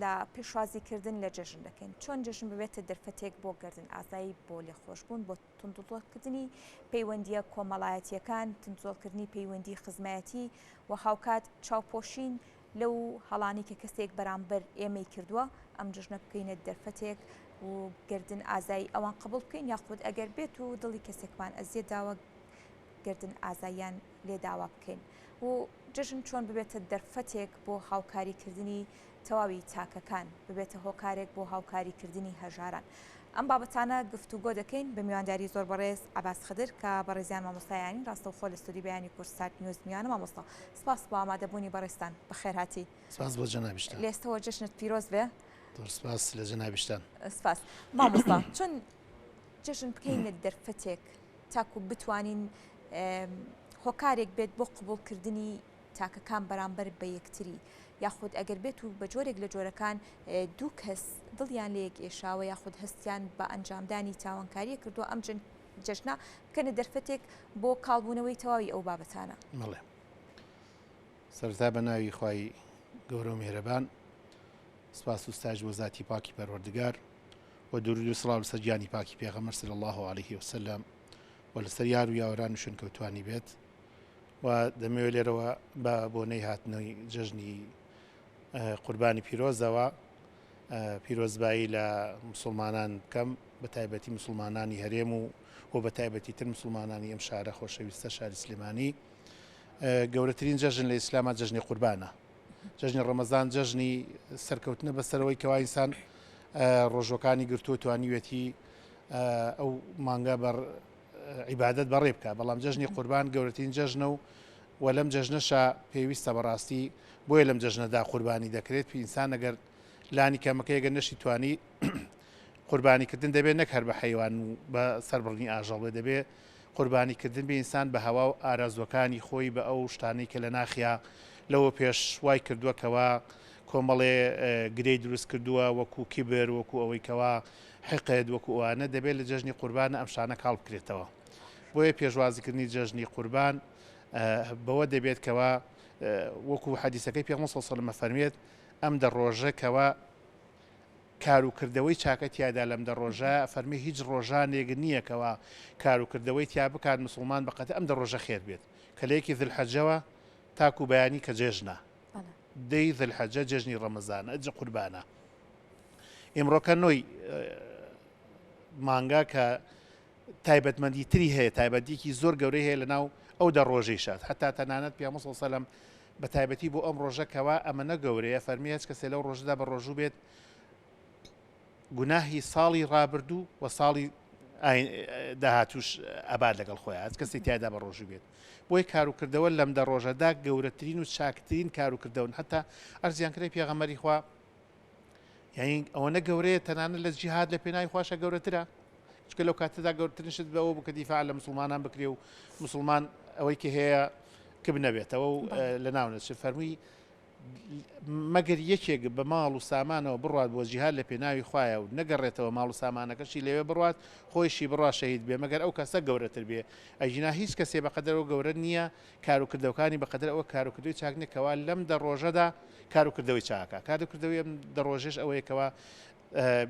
لە پێشوازیکردن لە جەژن دەکەین، چۆن جەژن ببێتە دەرفەتێک بۆ گەردن ئازایی، بۆ لێخۆشبوون، بۆ توندوتۆڵکردنی پەیوەندییە کۆمەڵایەتییەکان، توندوتۆڵکردنی پەیوەندی خزمایەتی و هاوکات چاوپۆشین لەو هەڵانەی کە کەسێک بەرامبەر ئێمەی کردووە، ئەم جەژنە بکەینە دەرفەتێک و گەردن ئازایی ئەوان قبوڵ بکەین، یاخود ئەگەر بێت و دڵی کەسێکمان ئەزیەت داوە گەردن ئازاییان لێ داوا بکەین و جەژن چۆن ببێتە دەرفەتێک بۆ هاوکاریکردنی تەواوی تاکەکان، ببێتە هۆکارێک بۆ هاوکاریکردنی هەژاران. ئەم بابەتانە گفتوگۆ دەکەین بە میوانداری زۆر بەڕێز عەباس خدر کە بەڕێزیان مامۆستایانین ڕاستەوخۆ لە ستۆدیۆی بەیانی کوردسات نیوز میوانە. مامۆستا سپاس بۆ ئامادەبوونی بەڕێزتان، بەخێرهاتی. سپاس بۆ جەنابیشتان. لە ئێستەوە جەژنت پیرۆز بێ. زۆر سپاس لە جەنابیشتان. سپاس. مامۆستا چۆن جەژن بکەینە دەرفەتێک تاکو بتوانین هۆکارێک بێت بۆ قبوڵکردنی تاکەکان بەرامبەر بە یەکتری، یاخود ئەگەر بێت و بە جۆرێک لە جۆرەکان دوو کەس دڵیان لە یەک ئێشاوە یاخود هەستیان بە ئەنجامدانی تاوانکارییەک کردووە ئەم جەژنە بکەنە دەرفەتێک بۆ کاڵبوونەوەی تەواوی ئەو بابەتانە. بەڵێ. سەرەتا بە ناوی خوای گەورە و میهرەبان سپاس و ستایش بۆ زاتی پاکی پەروەردگار و درود و سڵاو لەسەر گیانی پاکی پێغەمبەر صلی الله علیه وسلم و لەسەر یار و یاوەران و شوێنکەوتوانی بێت. و دەمەوێت لێرەوە بە بۆنەی هاتنەوەی جەژنی قوربانی پیرۆزەوە پیرۆزبایی لە مسلمانان بکەم بە تایبەتی مسلمانانی هەرێم و و بە تایبەتی تر مسلمانانی ئەم شارە خۆشەویستە شاری سلێمانی گەورەترین جەژن لە ئیسلاما جەژنی قوربانە جەژنی ڕەمەزان جەژنی سەرکەوتنە بەسەرەوەی کەوا ئینسان ڕۆژەکانی گرتووە توانیوێتی ئەو مانگە بەر عیبادەت بەڕێ بکا، بەڵام جەژنی قوربان گەورەترین جەژنە و و لەم جەژنەشا پێویستە بەڕاستی بۆیە لەم جەژنەدا قوربانی دەکرێت ئینسان ئەگەر لانی کەمەکەی ئەگەر نەشی توانی قوربانی کردن دەبێت نەک هەر بە حەیوان و بە سەربڕینی ئاژەڵ بێ دەبێ قوربانی کردن بێ ئینسان بە هەوا و ئارەزوەکانی خۆی بە ئەو شتانەی کە لە ناخیا لەوە پێش وای کردووە کەوا کۆمەڵێ گرێی دروست کردووە وەکو کیبر وەکو ئەوەی کەوا حیقد وەکو ئەوانە دەبێت لە جەژنی قوربانە ئەم شتانە کاڵ بکرێتەوە بۆیە پێشوازیکردنی جەژنی قوربان بەوە دەبێت کەوا وەکو حەدیسەکەی پێغەمبەر صلی اللە علیه و سلم فەرموێت ئەم دە ڕۆژە کەوا کاروکردەوەی چاکە تیادا لەم دە ڕۆژە فەرمی هیچ ڕۆژانێک نییە کەوا کاروکردەوەی تیا بکات مسلمان بەقەت ئەم دە ڕۆژە خێر بێت کە لە یەکی ذوالحەجەوە تاکو بەیانی کە جێژنە دەی ذوالحەجە جێژنی ڕەمەزانە ئەجە قوربانە ئیمڕۆکە نۆی مانگا کە تایبەتمەندی تری هەیە تایبەتیکی زۆر گەورەی هەیە لەناو ئەو دە ڕۆژەی شاد حتا تەنانەت پیامە سەلم بە تایبەتی بۆ ئەم ڕۆژە کەوا ئەمە نە گەورەیە فەرمی هەچ کەسێ لەو ڕۆژەدا بە ڕۆژوو بێت گوناهی ساڵی ڕابردوو و ساڵی داهاتوش ئەبات لەگەڵ خۆیان هەچ کەسێک تیادا بە ڕۆژوو بێت بۆی کاروکردەوە لەم دە ڕۆژەدا گەورەترین و چاکترین کاروکردەوەن حتا ئەرزیان کرێ پێغەمبەری خوا یعنی ئەوەنە گەورەیە تەنانەت لە جیهاد لە پێناوی خواشە گەورەترە چکە لەو کاتەدا گەورترین شت بەوە بوو کە دیفاع لە مسلمانان بکرێ و مسلمان ئەوەی کە هەیە کب نەبێتەوە و لە ناو نەچێت فەرمووی مەگەر یەکێک بە ماڵ و سامانەوە بڕات بۆ جیهاد لە پێناوی خوایە و نەگەڕێتەوە ماڵ و سامانەکەشی لەوێ بڕات خۆیشی بڕوا شەهید بێ مەگەر ئەو کەسە گەورەتر بێ ئەگینا هیچ کەسێ بەقەدەرەوە گەورە نییە کاروکردەوەکانی بەقەدەر ئەوە کاروکردەوەی چاک نیە کەوا لەم دە ڕۆژەدا کاروکردەوەی چاکە کاروکردەوەی ئەم دە ڕۆژەش ئەوەیە کەوا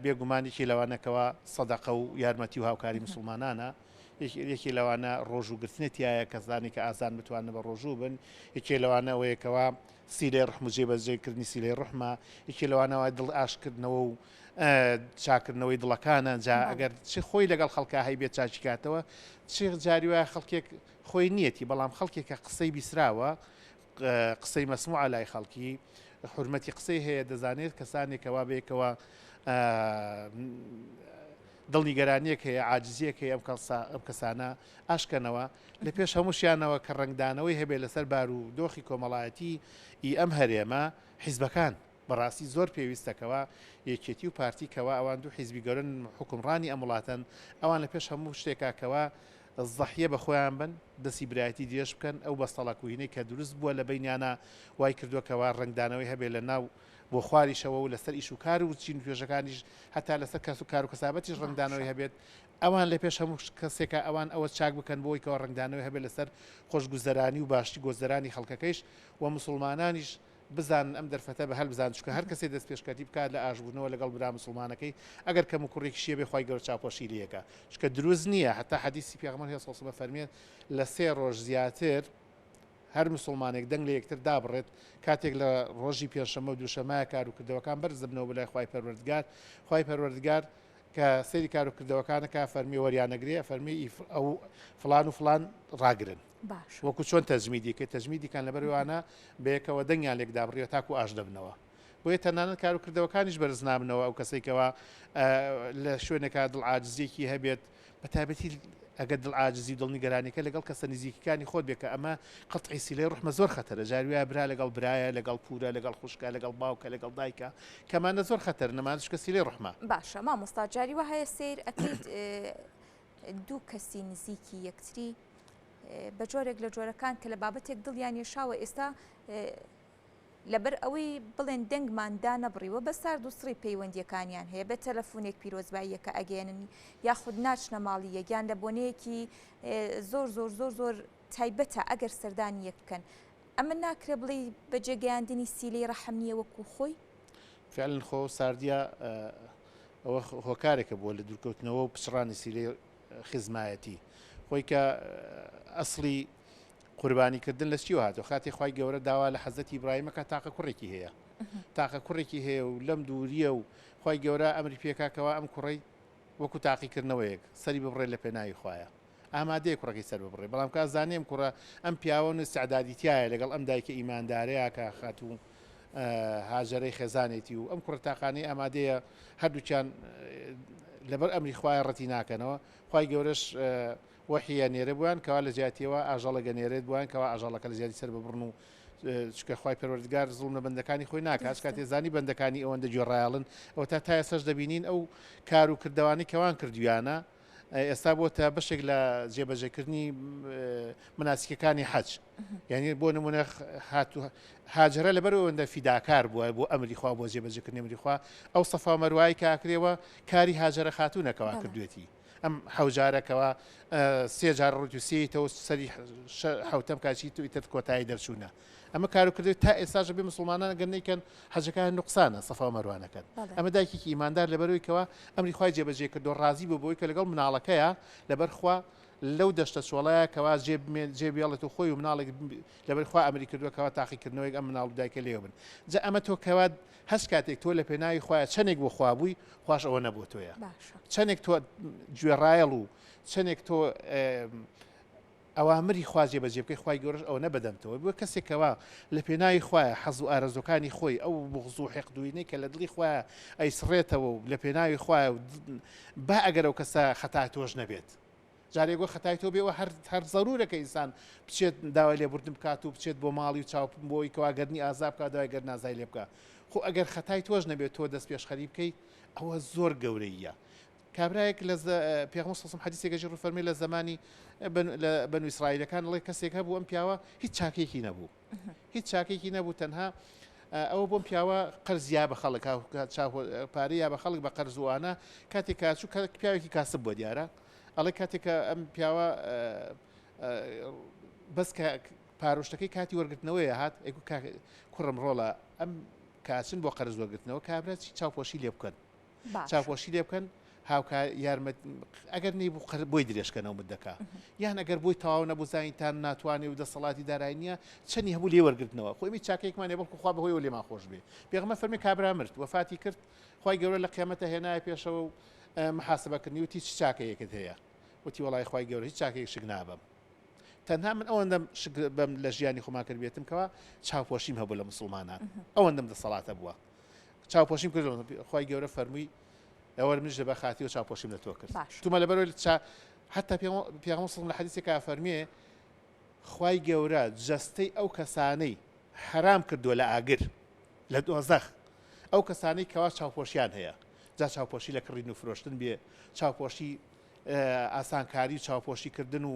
بێگومان یەکی لەوانە کەوا سەدەقە و یارمەتی و هاوکاری مسلمانانە یەکی لەوانە ڕۆژوو گرتنە تایە کەسانی کە ئازان بتوانن بە ڕۆژوو بن یەکێ لەوانە ئەوەیە کەوا سیلەی ڕحم و جێبەجێکردنی سیلەی ڕحمە یەکێ لەوانەوە دڵ ئاشکردنەوە و چاکردنەوەی دڵەکانە جا ئەگەر چ خۆی لەگەڵ خەڵکا هەیبێت چاکی کاتەوە چ جاری وایە خەڵکێک خۆی نیەتی بەڵام خەڵکێک کە قسەی بیسراوە قسەی مەسموعە لای خەڵکی حورمەتی قسەی هەیە دەزانێت کەسانێک کەوا بەیەکەوە دڵنیگەرانیەک هەیە عاجزیەک هەیە ئەم کەسا ئەم کەسانە ئاشکەنەوە لە پێش هەمووشیانەوە کە ڕەنگدانەوەی هەبێت لەسەر بار و دۆخی کۆمەڵایەتی ئی ئەم هەرێمە حیزبەکان بەڕاستی زۆر پێویستە کەوا یەکێتی و پارتی کەوا ئەوان دوو حیزبی گەورەن حوکمڕانی ئەم وڵاتەن ئەوان لە پێش هەموو شتێکا کەوا زەحیە بە خۆیان بن دەسی برایەتی درێژ بکەن ئەو بەستەڵەکوهینەی کە دروست بووە لە بەینیانا وای کردووە کەوا ڕەنگدانەوەی هەبێ لە ناو بۆ خواریشەوە و لەسەر ئیش و کار و چین و توێژەکانیش هەتا لەسەر کەس و کار و کەسابەتیش ڕەنگدانەوەی هەبێت ئەوان لە پێش هەموو کەسێکا ئەوان ئەوە چاک بکەن بۆی کەوا ڕەنگدانەوەی هەبێت لەسەر خۆشگوزەرانی و باشی گۆزەرانی خەڵکەکەیش و موسڵمانانیش. بزانن ئەم دەرفەتە بە هەل بزانن چونکە هەر کەسێ دەستپێشکەری بکات لە ئاشبوونەوە لەگەڵ برا موسڵمانەکەی ئەگەر کەم و کوڕێکیشی هەبێ خوای گەورە چاوپۆشی لێ ئەکا چونکە دروست نییە هەتا حەدیسی پێغەمبەر هەیە صلی اللە علیە و سلم فەرمێ لە سێ ڕۆژ زیاتر هەر مسوڵمانێک دەنگ لە یەکتر دابڕێت کاتێک لە ڕۆژی پێنجشەممە و دووشەممە کار و کردەوەکان بەرز دەبنەوە بۆ لای خوای پەروەردگار خوای پەروەردگار کە سەیری کار و کردەوەکانە کا فەرمی وەریانەگرێ فەرمی ئەو فلان و فلان ڕاگرن باش وەکو چۆن تەجمیدی کە تەجمیدی کان لەبەر وانە بەیەکەوە دەنگیان لێک دابڕیوە تاکو ئاش دەبنەوە بۆیە تەنانەت کار و کردەوەکانیش بەرز نابنەوە ئەو کەسەی کەوا لە شوێنێکا دڵ عاجزیەکی هەبێت بە تایبەتی ئەگەر دڵ عاجزی و دڵنیگەرانیەکە لەگەڵ کەسە نزیکەکانی خۆت بێ کە ئەمە قەتعی سیلەی ڕوحمە زۆر خەتەرە جاری وایە برا لەگەڵ برایە لەگەڵ پورە لەگەڵ خوشکە لەگەڵ باوکە لەگەڵ دایکە کەمانە زۆر خەتەرن ئەمانە چونکە سیلەی ڕوحمە. باشە مامۆستا جاری وا هەیە سەیر ئەکەیت دوو کەسی نزیکی یەکتری بە جۆرێک لە جۆرەکان کە لە بابەتێک دڵیان یەشاوە ئێستا لەبەر ئەوەی بڵێن دەنگمان دانەبڕیوە بە سارد و سڕی پەیوەندییەکانیان هەیە، بە تەلەفونێک پیرۆزباییەکە ئەگەیەنن یاخود ناچنە ماڵی یەک یان لە بۆنەیەکی زۆر زۆر زۆر زۆر تایبەتە ئەگەر سەردانی یەک بکەن. ئەمە ناکرێ بڵێی بەجێگەیاندنی سیلەی ڕەحم نییە وەکو خۆی؟ فعلا خۆ ساردیە ئەوە هۆکارێکە بووە لە دوورکەوتنەوە و پچڕانی سیلەی خزمایەتی خۆی کە ئەسڵی قوربانی کردن لە چیوە هاتووە کاتێ خوای گەورە داوا لە حەزرەتی ئیبراهیم ئەکات تاقە کوڕێکی هەیە تاقە کوڕێکی هەیە و لەم دووریە و خوای گەورە ئەمری پێکا کەوا ئەم کوڕەی وەکو تاقیکردنەوەیەک سەری ببڕێت لە پێناوی خوایە ئامادەیە کوڕەکەی سەر ببڕێ بەڵام کا زانێم کوڕە ئەم پیاوە و استعدادی تایە لەگەڵ ئەم دایکە ئیماندارەیە کە خاتوو هاجەرەی خێزانێتی و ئەم کوڕە تاقانەی ئامادەیە هەردووکیان لەبەر ئەمری خوایە ڕەتی ناکەنەوە خوای گەورەش وەحی ئەنێرێ بۆیان کەوا لە جیاتیەوە ئاژەڵێک ئەنێرێت بۆیان کەوا ئاژەڵەکە لە جیاتی سەر ببڕن و چونکە خوای پەروەردگار زوڵم لە بەندەکانی خۆی ناکات هەچ کاتێ زانی بەندەکانی ئەوەندە گوێڕایەڵن ئەوەتا تا ئێستاش دەبینین ئەو کار و کردەوانەی کەوان کردویانە ئێستا بۆتە بەشێک لە جێبەجێکردنی مناسیکەکانی حەج یعنی بۆ نمونە هاتو هاجرە لەبەر ئەوەندە فیداکار بووە بۆ ئەمری خوا بۆ جێبەجێکردنی ئەمری خوا ئەو سەفا مەروای کاکرێەوە کاری هاجرە خاتوونەکەوا کردوێتی ئەم حەوجارە کەوا سێ جار ڕوت و سێیتەوە سەری حوتەم کاچی تو ئیتر کۆتایی دەرچوونە ئەمە کارو کردی تا ئێستاش بێ مسلمانان گەر نیکەن حەجەکان نقصانە سەفا و مەروانەکەن ئەمە دایکێکی ئیماندار لەبەرەوەی کەوا ئەمری خوای جێبەجێ کردو ڕازی بۆ بۆی کە لەگەڵ مناڵەکەیە لەبەر خوا لەو دەشتە چۆڵەیە کەوا جێ جێ بێڵێت و خۆی و مناڵێک لەبەر خوا ئەمری کردووە کەوا تاقیکردنەوەیەک ئەم مناڵ و دایکە لێوە بن جا ئەمە تۆ کەوا هەچ کاتێک تۆ لە پێناوی خوایە چەندێک بۆ خوا بووی خواش ئەوە نەبوو تۆیە چەندێک تۆ گوێڕایەڵ و چەندێک تۆ ئەوامری خوا جێبەجێ بکەی خوای گەورەش ئەوە نەبەدەمتەوە بۆ کەسێکەوە لە پێناوی خوایە حەز و ئارەزوەکانی خۆی ئەو بغز و حقدوینەی کە لە دڵی خوایە ئەیسڕێتەوە و لە پێناوی خوایە و با ئەگەر ئەو کەسە خەتا تۆش نەبێت جارێ گۆ خەتای تۆ بێ و هەر هەر زەرورە کە ئینسان بچێت داوای لێبوردن بکات و بچێت بۆ ماڵی و چاو بۆی کەوا گەردنی ئازا بکات داوای گەردن ئازای لێ بکا خۆ ئەگەر خەتای تۆش نەبێت تۆ دەست پێشخەری بکەی ئەوە زۆر گەورەیە کابرایەک لە پێغەمبەر صلی الله حەدیسێکە ژێر فەرمی لە زمانی لە بەنو ئیسرائیلەکان ڵێ کەسێک هەبوو ئەم پیاوە هیچ چاکێکی نەبوو هیچ چاکێکی نەبوو تەنها ئەوە بۆم پیاوە قەرز یا بە خەڵک پارە یا بە خەڵک بە قەرزوانە کاتێک کاچوو کە پیاوێکی کاسب بۆ دیارە ئەڵێ کاتێک کە ئەم پیاوە بەس کە پارۆشتەکەی کاتی وەرگرتنەوەی هات ئەگو کوڕم ڕۆڵە ئەم کاچن بۆ قەرز وەرگرتنەوە کابرا چی چاوپۆشی لێ بکەن چاوپۆشی لێ بکەن هاوکار یارمەت ئەگەر نەیبوو قەر بۆی درێژکەنەوە مدەکە یان ئەگەر بۆی تەواو نەبوو زانیتان ناتوانێ و دەسەڵاتی دارایی نییە چەنی هەبوو لێ وەرگرتنەوە خۆ ئێمە چاکەیەکمان هەیە بەڵکو خوا بەهۆیەوە لێمان خۆش بێ پێغەمبەر فەرمی کابرا مرد وەفاتی کرد خوای گەورە لە قیامەتە هێنایە پێشەوە و محاسبەکردنی وتی چ چاکەیەکت هەیە وتی وەڵای خوای گەورە هیچ چاکەیەک شک نابەم تەنها من ئەوەندەم شک بەم لە ژیانی خۆمان کردبێتم کەوا چاوپۆشیم هەبوو لە مسلمانان ئەوەندەم دەسەڵاتە بووە چاوپۆشیم کرد خوای گەورە فەرمووی ئەوە منیش لەبەر خاتری و چاوپۆشیم لە تۆ کرد تومە لەبەر چا حتا پێغەمبەر صلی لە حەدیسێکا فەرمیێ خوای گەورە جەستەی ئەو کەسانەی حەرام کردووە لە ئاگر لە دۆزەخ ئەو کەسانەی کەوا چاوپۆشیان هەیە جا چاوپۆشی لە کڕین و فرۆشتن بێ چاوپۆشی ئاسانکاری و چاوپۆشی کردن و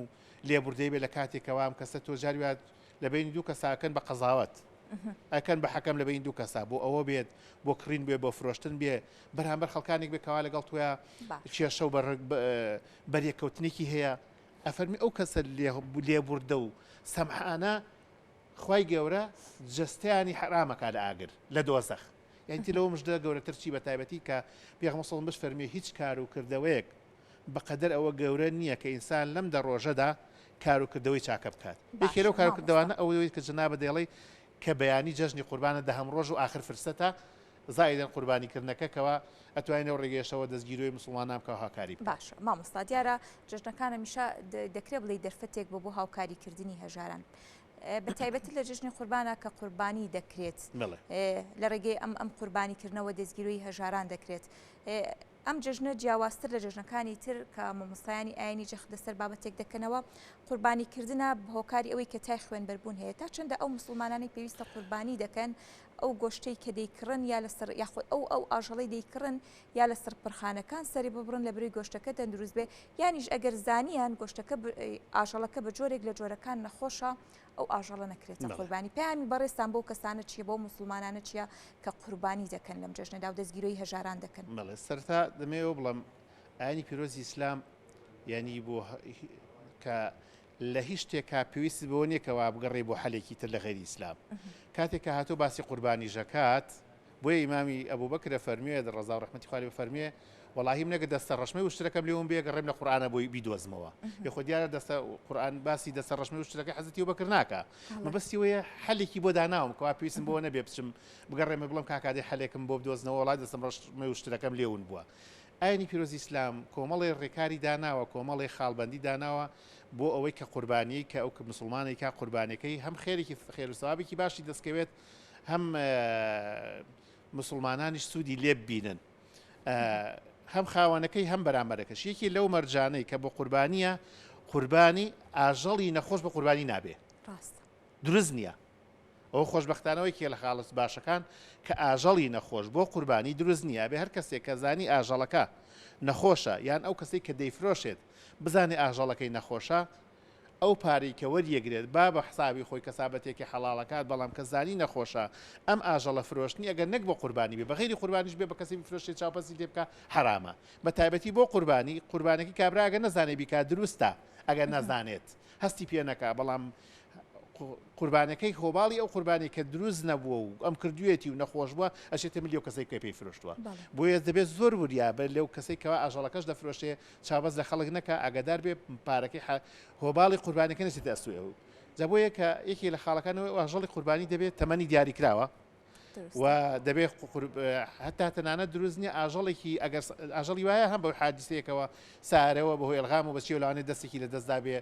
لێبوردەی بێ لە کاتێکەوە ئەم کەسە تۆ جاری لە بینی دوو کەساکەن بە قەزاوەت ئەکەن بە حەکەم لە بەین دوو کەسا بۆ ئەوە بێت بۆ کڕین بێ بۆ فرۆشتن بێ بەرامبەر خەڵکانێک بێ کەوا لەگەڵ تۆیا کێشە و بەریەککەوتنێکی هەیە ئەفەرمی ئەو کەسە لێبوردە و سەمحانە. خوای گەورە جەستەیانی حەرامەکا لە ئاگر لە دۆزەخ یانی تی لەوە مژدە گەورەتر چی بە تایبەتی کە پێغەمبەر صلی اللە فەرمی هیچ کار و کردەوەیەک بەقەدەر ئەوە گەورە نییە کە ئینسان لەم دە ڕۆژەدا کار و کردەوەی چاکە بکات یەکێ باشە لەو کار و مامۆستا. کردەوانە ئەوەی کە جەنابت دەیڵێی کە بەیانی جەژنی قوربانە دەهەم ڕۆژ و ئاخر فرسەتە زائیدەن قوربانی کردنەکە کەوا ئەتوانین لەو ڕێگەیەشەوە دەستگیرۆی موسڵمانان بکا و هاکاری بکات. باشە مامۆستا دیارە جەژنەکان هەمیشە دەکرێ بڵێی دەرفەتێک بۆ بۆ هاوکاری کردنی هەژاران بە تایبەتی لە جەژنی قوربانە کە قوربانی دەکرێت لە ڕێگەی ئەم ئەم قوربانی کردنەوە دەستگیرۆی هەژاران دەکرێت ئەم جەژنە جیاوازتر لە جەژنەکانی تر کە مامۆستایانی ئاینی جەخت لەسەر بابەتێک دەکەنەوە، قوربانیکردنە بە هۆکاری ئەوەی کە تای خوێنبەربوون هەیە، تا چەندە ئەو موسڵمانانەی پێویستە قوربانی دەکەن ئەو گۆشتەی کە دەیکڕن یا لەسەر یاخود ئەو ئەو ئاژەڵەی دەیکڕن یا لە سەربڕخانەکان سەری ببڕن لە بری گۆشتەکە تەندروست بێ یانیش ئەگەر زانیان گۆشتەکە ئاژەڵەکە بە جۆرێک لە جۆرەکان نەخۆشە ئەو ئاژەڵە نەکرێتە قوربانی. پەیامی بەڕێزتان بەو کەسانە چییە، بەو موسڵمانانە چییە کە قوربانی دەکەن لەم جەژنەدا و دەستگیرۆی هەژاران دەکەن؟ بەڵێ سەرەتا دەمەوێ ئەوە بڵێم ئاینی پیرۆزی ئیسلام یانی بۆ کە لە هیچ شتێکا پێویستت بەوە نییە کەوا بگەڕێی بۆ حەلێکی تر لە غەیری ئیسلام کاتێک کە هاتۆ باسی قوربانیش ئەکات بۆیە ئیمامی ئەبوبەکر ئەفەرموێت ڕەزا و ڕەحمەتی خوا لێ بفەرموێ وەڵاهی من ئەگەر دەستە ڕەشمەی وشترەکەم لێ ون بێ گەڕێم لە قورئانە بۆی بیدۆزمەوە یە خۆ دیارە دەستە قورئان باسی دەستە ڕەشمەی وشترەکەی حەزرەتی ئەبوبەکر ناکا مەبەستی وەیە حەلێکی بۆ داناوم کەوا پێویستم بەوە نەبێ بچم بگەڕێمە بڵێم کاکا دەی حەلێکم بۆ بدۆزنەوە وەڵا دەستم ڕەشمەی وشترەکەم لێ ون بووە ئاینی پیرۆزی ئیسلام کۆمەڵێ ڕێکاری داناوە کۆمەڵێ خاڵبەندی داناوە بۆ ئەوەی کە قوربانیی کە ئەو مسوڵمانێک کا قوربانەکەی هەم خێرێکی خێر و سەوابێکی باشی دەستکەوێت هەم مسوڵمانانیش سوودی لێ ببینن هەم خاوەنەکەی هەم بەرامبەرەکەش یەکی لەو مەرجانەی کە بۆ قوربانیە قوربانی ئاژەڵی نەخۆش بە قوربانی نابێ ڕاستە دروست نییە ئەو خۆشببختانەوەی کێ لە خاڵس باشەکان کە ئاژەڵی نەخۆش بۆ قوربانی دروست نییە بێ هەر کەسێک کە زانی ئاژەڵەکە نەخۆشە یان ئەو کەسێک کە دەیفرۆشێت بزانێ ئاژەڵەکەی نەخۆشە ئەو پارەی کە وەریەگرێت با بە حسابی خۆی کەسابەتێکی حەڵاڵەکات بەڵام کە زانی نەخۆشە ئەم ئاژەڵە فرۆشتنی ئەگەر نەک بۆ قوربانی بێ بە غەیری قوربانیش بێ بە کەسێ بیفرۆشێ چاوپەسی لێ بکا حەرامە بە تایبەتی بۆ قوربانی قوربانەکەی کابرا ئەگەر نەزانێ بیکا دروستە ئەگەر نەزانێت هەستی پێ نەکا بەڵام قوربانەکەی هۆباڵی ئەو قوربانی کە دروست نەبووە و ئەم کردوێتی و نەخۆش بووە ئەشێتە ملی ئەو کەسەی کە پێی فرۆشتووە بۆیە دەبێت زۆر وریا بێت لەو کەسەی کەوا ئاژەڵەکەش دەفرۆشێ چاوبەست لە خەڵک نەکا ئاگادار بێ پارەکەی حە هۆباڵی قوربانیەکە نەچێتە ئەستۆی ئەو جا بۆیە کە یەکێ لە خاڵەکان ئەوەیە ئاژەڵی قوربانی دەبێت تەمەنی دیاری کراوە و دەبێ هەتا تەنانەت دروست نییە ئاژەڵێکی ئەگەر ئاژەڵی وایە هەم بە حادیسەیەکەوە سارەوە بەهۆی ئەلغام و بەچیەوە لەوانەیە دەستێکی لە دەستدا بێ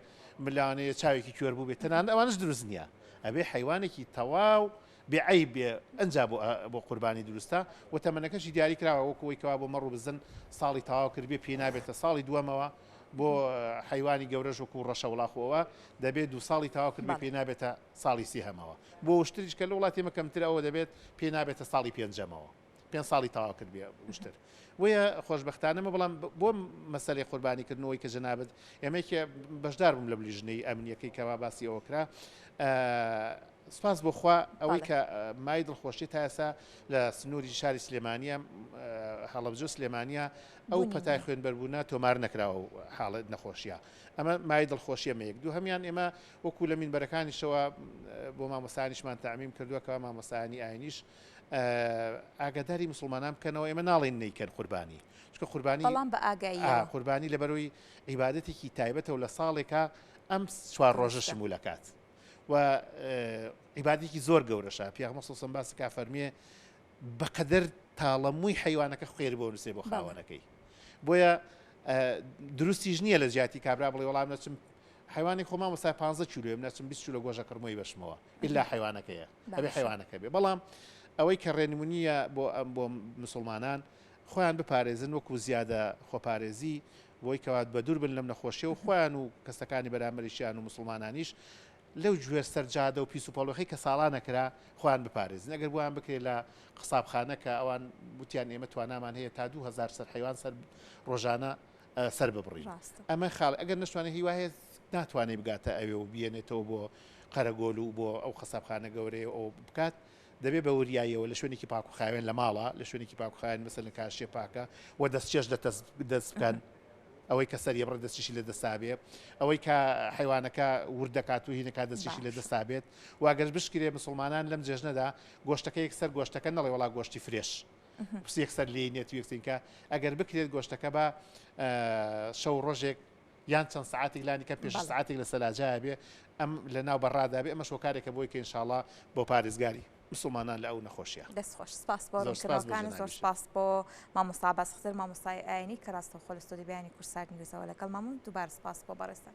ملانەیە چاوێکی کوێر بوو بێت تەنانەت ئەوانش دروست نییە ئەبێ حیوانێکی تەواو بێ عەیب بێ ئەنجا بۆ بۆ قوربانی دروستە و تەمەنەکەشی دیاری کراوە وەکو ئەوەی کەوا بۆ مەڕ و بزن ساڵی تەواو کردبێ پێی نابێتە ساڵی دووەمەوە بۆ حەیوانی گەورەش وەکو ڕەشە وڵاخ و ئەوە دەبێت دوو ساڵی تەواو کردبێ پێی نابێتە ساڵی سێهەمەوە بۆ وشتریش کە لە وڵاتی ئێمە کەمترە ئەوە دەبێت پێی نابێتە ساڵی پێنجەمەوە. پێنج ساڵی تەواو کردبێ وشتر بۆیە خۆشبەختانە مە بەڵام بۆ مەسەلەی قوربانی کردنەوەی کە جەنابت ئێمەیەکێ بەشدار بووم لە لیژنەی ئەمنیەکەی کەوا باسی ئەوە کرا سپاس بۆ خوا ئەوەی کە مای دڵخۆشی تا ئێستا لە سنووری شاری سلێمانیە هەڵەبجە سلێمانە ئەو پەتای خوێنبەربوونە تۆمار نەکراوە و حاڵت نەخۆشیە ئەمە مای دڵخۆشیە مەیەک دوو هەمیان ئێمە وەکو لە مینبەرەکانیشەوە بۆ مامۆستانیشمان تعمیم کردووە کەوا مامۆستایانی ئاینیش ئاگاداری مسوڵمانان بکەنەوە ئێمە ناڵێین نەیکەن قوربانی چونکە قوربانی بەڵام بە ئاگاییەوە قوربانی لەبەرەوەی عیبادەتێکی تایبەتە و لە ساڵێکا ئەم چوار ڕۆژە شمولەکات و عیبادێکی زۆر گەورەشە پیاغمە سۆسم باسی کا فەرمیێ بەقەدەر تاڵەمووی حیوانەکە خوێر بۆ نووسێ بۆ خاوەنەکەی بۆیە دروستیش نییە لە جیاتی کابرا بڵێ وەڵام نەچم حیوانی خۆ مامۆستا 15 کیلۆ نەچم 20 کیلۆ گۆژە کڕمۆی بەشمەوە ئیلا حیوانەکەیە ئەبێ حەیوانەکە بێ بەڵام ئەوەی کە ڕێنمونیە بۆ ئەم بۆ مسلمانان خۆیان بپارێزن وەکو زیادە خۆپارێزی بۆی کەوات بە دوور بن لەم نەخۆشیە و خۆیان و کەسەکانی بەرامبەریشیان و مسلمانانیش لەو گوێر سەرجادە و پیس و پەڵۆخی کە ساڵانە کرا خۆیان بپارێزن ئەگەر بۆیان بکرێت لە قسابخانە کە ئەوان وتیان ئێمە توانامان هەیە تا 2000 سەر حیوان سەر ڕۆژانە سەر ببڕین ئەمە خاڵ ئەگەر نشتوانێت هیوا هەیە ناتوانێت بگاتە ئەوێ و بیێنێتەوە بۆ قەرەگۆل و بۆ ئەو قەسابخانە گەورەیە ئەو بکات دەبێ بە وریاییەوە لە شوێنێکی پاک و خاوێن لە ماڵە لە شوێنێکی پاک و خاوێن مەسەلەن کاشیە پاکە و دەستچێش لە دەست بکەن. ئەوەی کە سەری بڕێت دەستیشی لە دەستا بێ، ئەوەی کە حەیوانەکە ورد دەکات و هینەکات دەستیشی لە باشە. دەستا بێت و ئەگەر بشکرێ مسوڵمانان لەم جێژنەدا گۆشتەکە یەکسەر گۆشتەکە نەڵێ وەڵا گۆشتی fresh یەکسەر لێی نێت و یەکسینکە ئەگەر بکرێت گۆشتەکە بە شەو ڕۆژێک یان چەند سعاتێک لانی کە پێش سعاتێک لە سەلاجایە بێ ئەم لە ناو بەڕادا بێ ئەمەش هۆکارێکە بۆی کە ئینشاڵا بۆ پارێزگاری مسلمانان لە ئەو نەخۆشیە. دەست خۆش سپاس بۆ ڕوونکردنەوەکانت زۆر سپاس بۆ مامۆستا عەباس خزر مامۆستای ئاینی کە ڕاستەوخۆ لە ستۆدیۆی بەیانی کوردسات نیوزەوە لەگەڵمان بوون دووبارە سپاس بۆ بەڕێزتان.